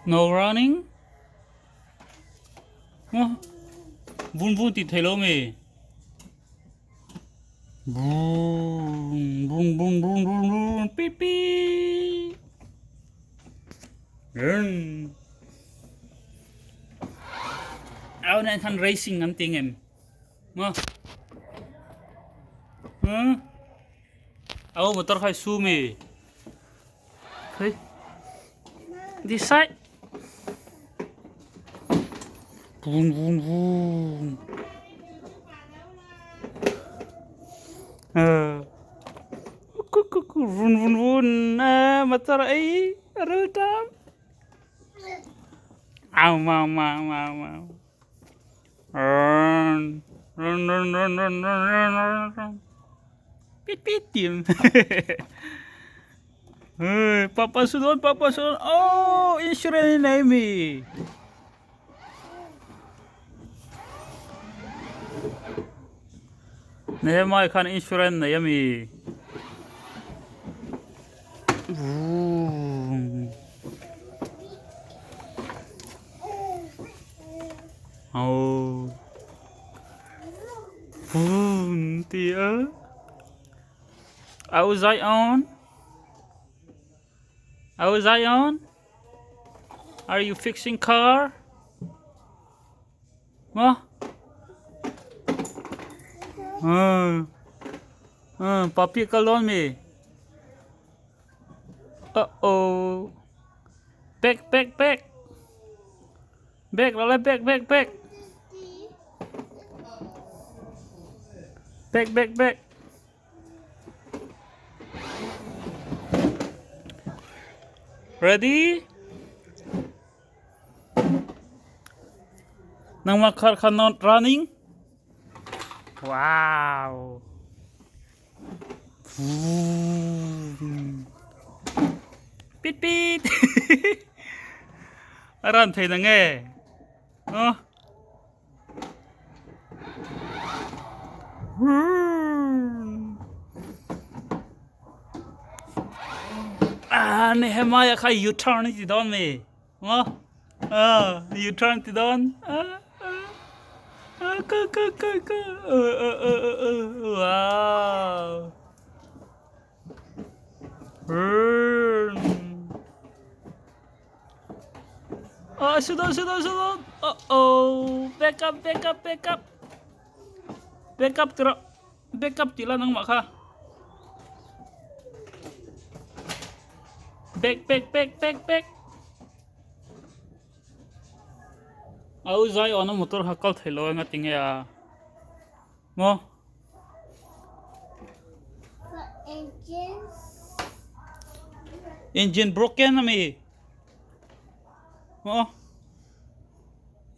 No running. Maw? Vun vun ti thei lo mi? Vun vun vun vun vun vun pi pi. Run. Au nen khan racing an ti ngem. Maw? Hmm? Au motor khai su mi. Hey. This side. Vun vun vun. Vun vun vun. Motor ei. Rul tam. Au mau mau mau mau. Run run run run run run run run. Pit pit tim. Hey, papa sudon, papa sudon. Oh, insurance nei mi. Nehemiah khan insurance nei ami. Vroom. Oh. Vroom ti a. Au Zion. Au Zion. Are you fixing car? Maw? Papi kal dawn mi? Uh oh. Back back back. Back lo le back back back. Back back back. Ready? Nangmah car kha not running? Wow. Pit pit. A ran thei na nge? Oh. Ah, Nehemiah kha U-turn ti dawn mi. Maw? Ah, U-turn ti dawn. Ah, ah, ka ka ka ka. Wow. Burn. Oh, sudah, sudah, sudah. Oh, oh. Back up, back up, back up. Back up tira. Back up tila nang maka. Back, back, back, back, back. Au zai ona motor hakal thailo nga tinge a. Mo. Engine broken ami. Mo.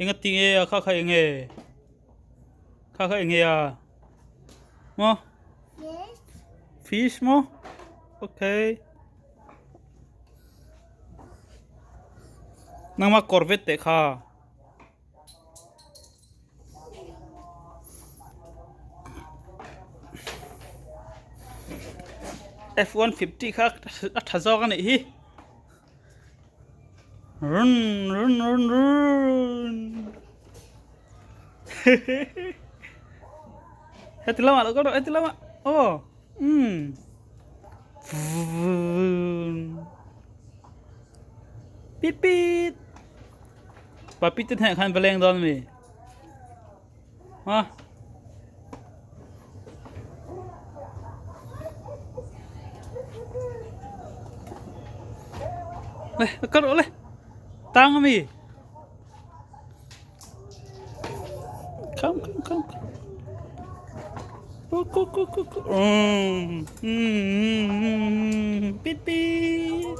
Enga tinge a kha kha enge. Kha kha enge a. Mo. Yes. Fish mo. Okay. Nangma Corvette te kha. F150 kha a tha zawk a nih hi. Run run run run. Heti lamah lo kal rawh heti lamah aw umm. Pit pit. Papi te hneh khan va leng dawn mi. Ha. Le, kal rawh le. Tang ami. Come, come, come. Go, go, go, go, go. Pit, pit.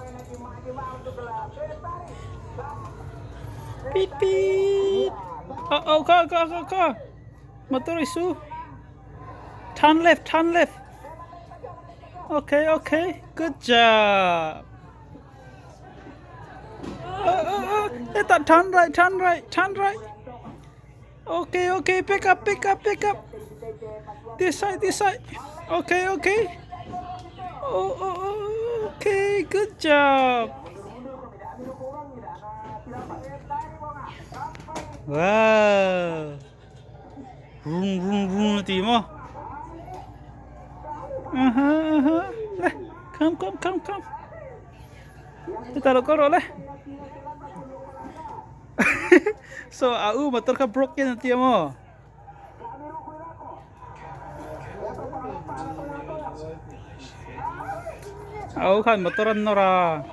Pit, pit. Oh, oh, go, go, go, go. Motor isu. Turn left, turn left. Okay, okay. Good job. Hetah turn right, turn right, turn right. Okay, okay, pick up, pick up, pick up. This side, this side. Okay, okay. Oh, oh, oh, okay, good job. Wow. Vroom vroom vroom ti maw? Aha aha. Le, come come come come. Chutah lo kal rawh le. So a u motor kha broken a ti a maw? A u khan motor an nawr a.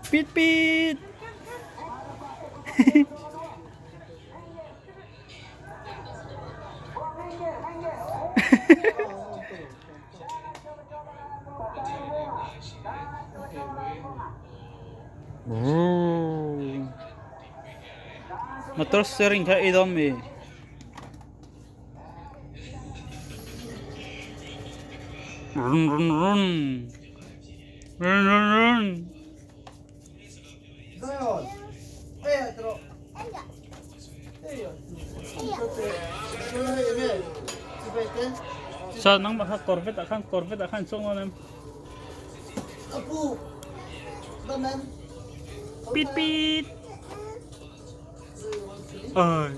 Pit pit. Motor steering kha ei dawn mi? Run run run. Run run run. Sa nangmah kha Corvette ah khan Corvette ah khan chuang dawn em? Pit pit. Ai.